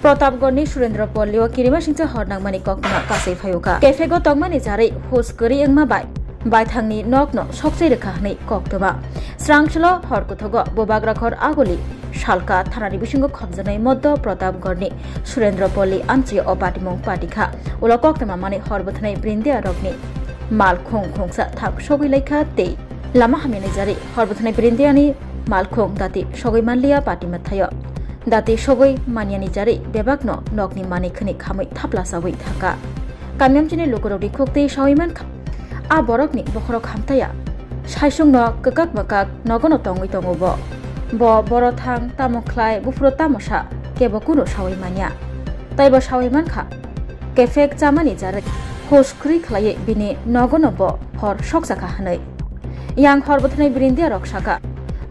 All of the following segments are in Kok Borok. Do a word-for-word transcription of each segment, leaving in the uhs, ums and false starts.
Pratapgarhni Surendra Pollio kirimasingcha hor nangmani koktwma kasui phaiwkha. Kefego tongmani jarwi hus kwrwi wngma bai baithangni nokno sokchai rwkha hwnwi koktwma. Srangchwlo hor kuthogo Bubagrakhor Aguli Salka thanani bisingo khopjaknai moddo Pratapgarhni Surendra Polli amchio o patimung patikha. Ulo koktwma manwi hor bwthanai Brindia rokni mal khung khungsa thang sogwi laikha tei lama hamya ni jarwi hor bwthanai Brindiani malkhung dati sogwi manliya pati mwthaio. Dati sogwi manyani jarwi bebakno nokni manwi khwnwi khamwi thapla chawi thangkha. Kamiyamchini lukurokni khuktwi sawi mankha, a borokni bokhorok hamtaya. Saisungno kwkak mwkak nogono tongwi tongo bo. Bo boro thang tamo khlai buphuru tamo sa kebo kunu sawi manya. Taibo sawi mankha, kefek chamani jarwi hus khri khlaiwi bini nogono bo hor sokjakha hwnwi. Yang hor bwthanai Brindia rok sakha,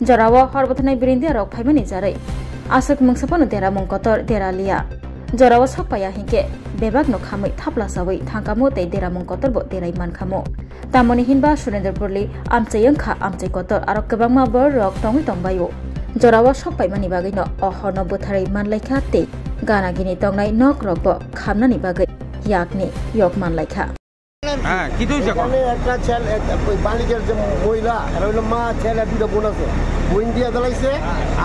jorao hor bwthanai Brindia rok phaimani jarwi aswk mungsa phano deramung kotor dera liya. Jorao sok paiya hinkhe bebakno khamwi thapla chawi thangkhamu tei deramung kotorbo derai mankhamu. Tamoni hinba Surendra Polli amchai wngkha amchai kotor, aro kwbangma bororok tongwi tongbaio. Jorao sok paimani bagwino o horno bwtharwi manlaikha tei gana gini tongnai nokrokbo khamnani bagwi yakni yok manlaikha. হ্যাঁ, কি তো হইছে এখন? এখানে একটা ছেলে, এক-, ওই বালিকের যে মহিলা, আর হইলো মা, ছেলে, দুটো বোন আছে। বোন দিয়ে জ্বালাইছে,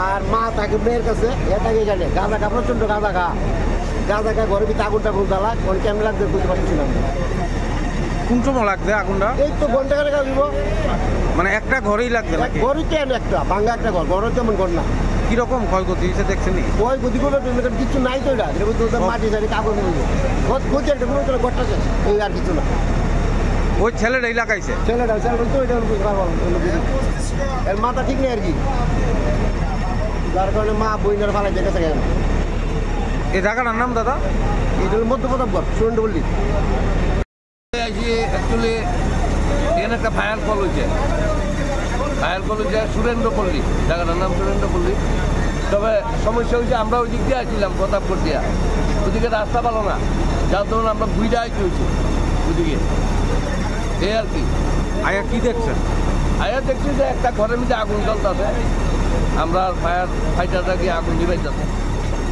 আর মা থাকে মেয়ের কাছে, এ থাকে এখানে। গাঁজা খা, প্রচণ্ড গাঁজা খা। গাঁজা খা, ঘরের ভিতরে আগুন টাগুন জ্বালা, ওর কেমন লাগছে বুঝতে পারছি না। কোন সময় লাগছে আগুনটা? এই তো ঘন্টা খানেক আগে দিব। মানে একটা ঘরেই লাগছে এক নাকি? ঘরই তো এমন একটা, ভাঙা একটা ঘর, ঘরও তেমন ঘর না। কিরকম ক্ষয়ক্ষতি হয়েছে দেখছেন নি? ক্ষয়ক্ষতি করবে তো, এখানে কিচ্ছু নাই তো এটা, এটা বলতে ওদের ও। মাটি টাটি কাপড় মিলে। ঘর, ঘর একটা পুরো ঘরটা শেষ, এই আর কিছু না। ওই ছেলেটাই লাগাইছে? ছেলেটা, ছেলেটা তো এটা বুঝতে পারবো না, অন্য কিছু। এর মাথা ঠিক নেই আর কি, যার কারণে মা বইনের ফালাই দেখে থাকে। এই জায়গাটার নাম দাদা? এটা হলো মধ্য প্রতাপগড়, সুরেন্দ্রপল্লী। আইসি actually এখানে একটা ফায়ার কল হয়েছে, ফায়ার কল হয়েছে সুরেন্দ্রপল্লী, জায়গাটার নাম সুরেন্দ্রপল্লী। তবে সমস্যা হয়েছে, আমরা ওই দিক দিয়ে আসছিলাম প্রতাপগড় দিয়া, ওদিকে রাস্তা ভালো না, যার দরুন আমরা ঘুরে আইতে হয়েছে ওদিকে, এই আর কি। আয়া কি দেখছেন? আয়া দেখছি যে একটা ঘরের মধ্যে আগুন জ্বলতেছে, আমরা ফায়ার ফাইটাররা গিয়ে আগুন নিভাইতেছে।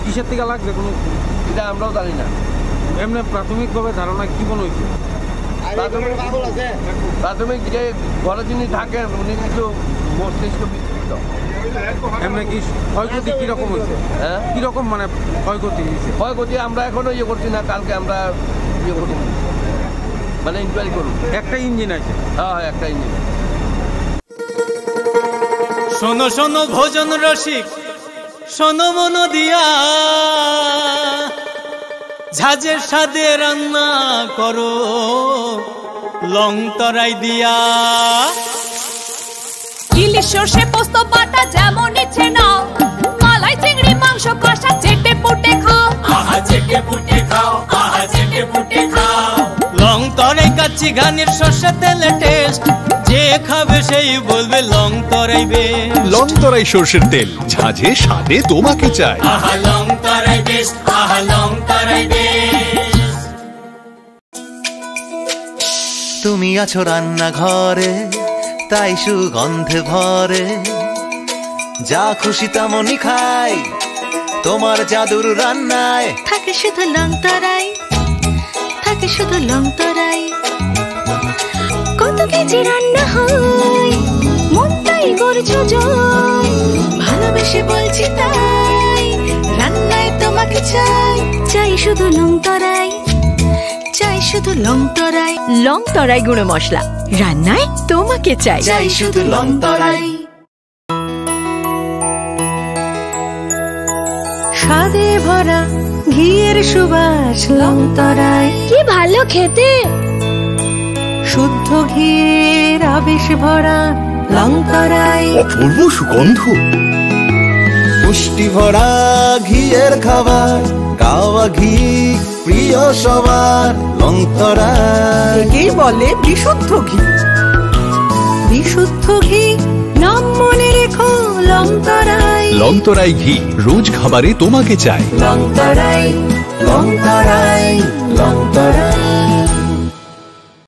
কিসের থেকে লাগছে কোনো? এটা আমরাও জানি না। এমনি প্রাথমিকভাবে ধারণা কি মনে হয়েছে? প্রাথমিক, প্রাথমিক যে ঘরে যিনি থাকেন, উনি কিছু মস্তিষ্ক বিকৃত। এমনি কি ক্ষয়ক্ষতি কিরকম হয়েছে? হ্যাঁ? কিরকম মানে ক্ষয়ক্ষতি হয়েছে? ক্ষয়ক্ষতি আমরা এখনো ইয়ে করছি না, কালকে আমরা ইয়ে করবো, মানে ইনকোয়ারি করবো। একটা ইঞ্জিন আছে? হ্যাঁ, হ্যাঁ, একটা ইঞ্জিন। শোনো শোনো ভোজন রসিক, শোনো মন দিয়া, ঝাঁঝের স্বাদে রান্না করো লং তরাই দিয়া। ইলিশ সর্ষে পোস্ত বাটা যেমন ইচ্ছে নাও, মালাই চিংড়ি মাংস কষা চেটে পুটে খাও। আহা চেটে পুটে খাও, আহা চেটে পুটে খাও। লং তরাই কাচ্চি ঘানির সর্ষে তেলে টেস্ট, যে খাবে সেই বলবে লং তরাই বেস্ট। লং তরাই সর্ষের তেল, ঝাঁঝে স্বাদে তোমাকে চাই। আহা লং তরাই বেস্ট, আহা লং তরাই বেস্ট। তুমি আছো রান্নাঘরে, তাই সুগন্ধে ভরে। যা খুশি তেমনই খাই, তোমার জাদুর রান্নায়। থাকে শুধু লং তরাই, থাকে শুধু লং তরাই। কত কেজি রান্না হয়, মনটাই করছো জয়। ভালোবেসে বলছি তাই, রান্নায় তোমাকে চাই। চাই শুধু লং তরাই, চাই শুধু লং তরাই। লং তরাই গুঁড়ো মশলা, রান্নায় তোমাকে চাই। চাই শুধু লং তরাই। স্বাদে ভরা ঘিয়ের সুবাস লং তরাই। কি ভালো খেতে। শুদ্ধ ঘিয়ের আবেশ ভরা লং তরাই। অপূর্ব সুগন্ধ। পুষ্টি ভরা ঘিয়ের খাবার, কাওয়া ঘি প্রিয় সবার লং তরাই। একেই বলে বিশুদ্ধ ঘি। বিশুদ্ধ ঘি, নাম মনে রেখো লং তরাই। লং তরাই ঘি, রোজ খাবারে তোমাকে চাই। লং তরাই, লং তরাই, লং তরাই।